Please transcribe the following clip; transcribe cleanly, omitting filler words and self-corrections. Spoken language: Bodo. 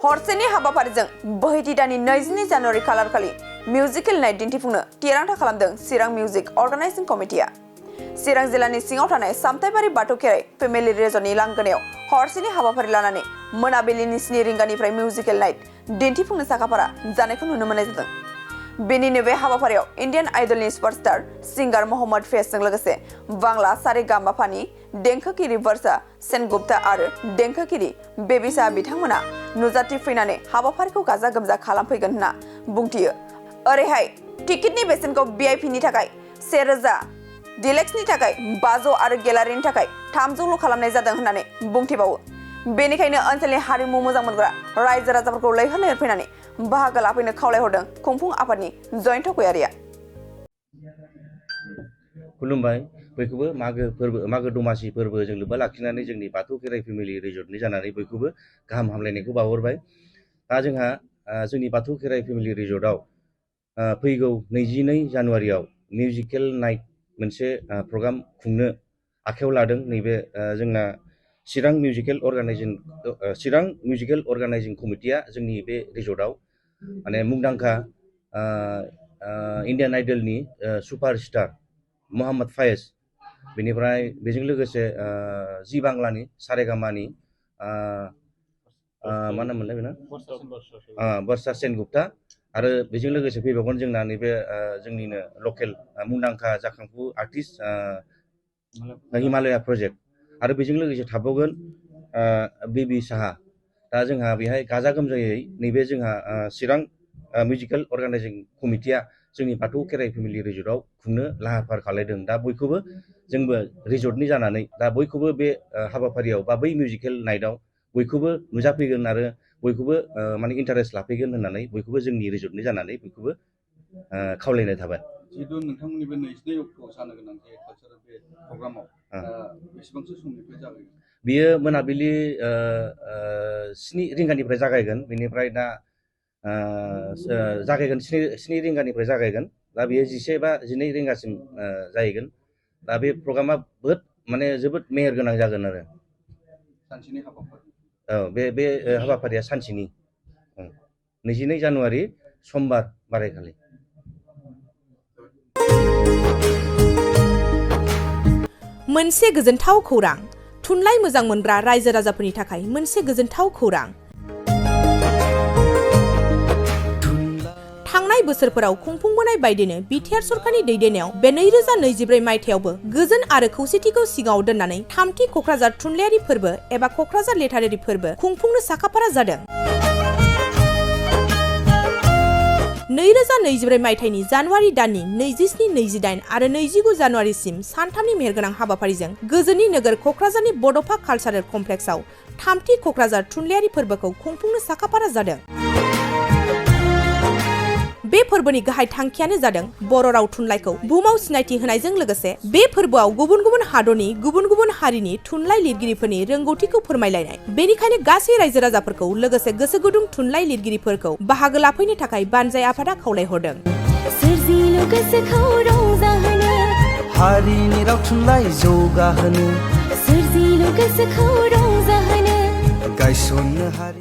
हरसेनि हाबाफारिजों बोहैथि दाननि 22 जानुवारि खालार खालि मिउजिकेल नाइट दिन्थिफुंनो थिरांथा खालामदों चिरां मिउजिक अर्गानाइजिं कमिटिया। चिरां जिल्लानि सिङाव थानाय सामथाइबारि बाथौ खेराइ फेमिलि रिजर्टनि लांगोनायाव हरसेनि हाबाफारि लानानै मोनाबिलिनि 7 रिंगानिफ्राय मिउजिकेल नाइट दिन्थिफुंनो साखाफारा जानायखौ नुनो मोननाय जादों। बेनिनो बे हाबाफारियाव इन्डियान आइडलनि सुपारस्टार सिंगार मोहम्मद फैजजों लोगोसे बांला सारेगामापानि देंखोगिरि वर्षा सेनगुप्ता आरो देंखोगिरि बेबिसा बिथांमोना नुजाथिफैनानै हाबाफारिखौ गाजा गोमजा खालामफैगोन होनना बुंथियो। ओरैहाय टिकेटनि बेसेनखौ भिआइपिनि थाखाय 1000, डिलेक्सनि थाखाय 500 आरो गेलारिनि थाखाय 300ल' खालामनाय जादों होननानै बुंथिबावो। बेनिखायनो ओनसोलनि हारिमु मोजां मोनग्रा रायजो राजाफोरखौ लैहोर लैहोर फैनानै बाहागो लाफैनो खावलायहरदों खुंफुं आफादनि जयन्त गयारिया। खुलुमबाय। बयखौबो मागो दमासि फोरबोजों लोब्बा लाखिनानै जोंनि बाथौ खेराइ फेमिलि रिजर्टनि जानानै बयखौबो गाहाम हामलायनायखौ बावहरबाय। दा जोंहा जोंनि बाथौ खेराइ फेमिलि रिजर्टआव फैगौ 22 जानुवारियाव मिउजिकेल नाइट मोनसे प्रग्राम खुंनो आखायाव लादों। नैबे जोंना चिरां मिउजिकेल अर्गानाइजिं कमिटिया जोंनि बे रिजर्टआव माने मुंदांखा इन्डियान आइडलनि सुपारस्टार मोहम्मद फैज, बेनिफ्राय बेजों लोगोसे जि बांलानि सारेगामानि मा नाम मोनलाय बेना वर्षा सेनगुप्ता आरो बेजों लोगोसे फैबावगोन जोंना नैबे जोंनिनो लकेल मुंदांखा जाखांफु आर्टिस्ट हिमालया प्रजेक्ट आरो बेजों लोगोसे थाबावगोन बेबी साहा। दा जोंहा बेहाय गाजा गोमजायै नैबे जोंहा चिरां मिउजिकेल अर्गानाइजिं कमिटिया जोंनि बाथौ खेराइ फेमिलि रिजर्टआव खुंनो लाहार फाहार खालामदों। दा बयखौबो जोंबो रिजर्टनि जानानै दा बयखौबो बे हाबाफारियाव बा बै मिउजिकेल नाइटआव बयखौबो नुजाफैगोन आरो बयखौबो माने इन्टारेस्ट लाफैगोन होननानै बयखौबो जोंनि रिजर्टनि जानानै बयखौबो खावलायनाय थाबाय। जिहेतु नोंथांमोननि बे 22 अक्ट'आव जानो गोनां जे कालचारेल बे प्रग्रामाव बेसेबांसो समनिफ्राय जागायगोन? बियो मोनाबिलि 7 रिंगानिफ्राय जागायगोन। बेनिफ्राय दा जागायगोन 7 रिंगानिफ्राय जागायगोन। दा बेयो 11 बा 12 रिंगासिम जाहैगोन। दा बे प्रग्रामा जोबोद मेहेर गोनां जागोन आरो सानसेनि हाबाफारि। औ बे हाबाफारिया सानसेनि 22 जानुवारि समबार बारायखालि। मोनसे गोजोनथाव खौरां, थुनलाइ मोजां मोनग्रा रायजो राजाफोरनि थाखाय मोनसे गोजोनथाव खौरां। थांनाय बोसोरफोराव खुंफुंबोनाय बायदिनो बिटिआर सरकारनि दैदेननायाव बे 2024 मायथाइयावबो गोजोन आरो खौसेथिखौ सिगाङाव दोननानै 3थि क'क्राझार थुनलाइयारि फोरबो एबा क'क्राझार लिटारेरि फोरबो खुंफुंनो साखाफारा जादों। 2024 मायथाइनि जानुवारि दाननि 27, 28 आरो 29 जानुवारिसिम सानथामनि मेहेरगोनां हाबाफारिजों गोजोननि नोगोर क'क्राझारनि बड'फा कालचारेल कमप्लेक्सआव 3थि क'क्राझार थुनलाइयारि फोरबोखौ खुंफुंनो साखाफारा जादों। बे फोरबोनि गाहाय थांखियानो जादों बर' राव थुनलाइखौ बुहुमाव सिनायथि होनायजों लोगोसे बे फोरबोआव गुबुन गुबुन हादरनि गुबुन गुबुन हारिनि थुनलाइ लिरगिरिफोरनि रोंगौथिखौ फोरमायलायनाय। बेनिखायनो गासै रायजो राजाफोरखौ लोगोसे गोसो गुदुं थुनलाइ लिरगिरिफोरखौ बाहागो लाफैनो थाखाय बानजाय आफादा खावलायहरदों। गोसोखौ रंजाहोनो, हारिनि राव थुनलाइ जौगाहोनो, सोरजिलु गोसोखौ रंजाहोनो, गायसननो हारि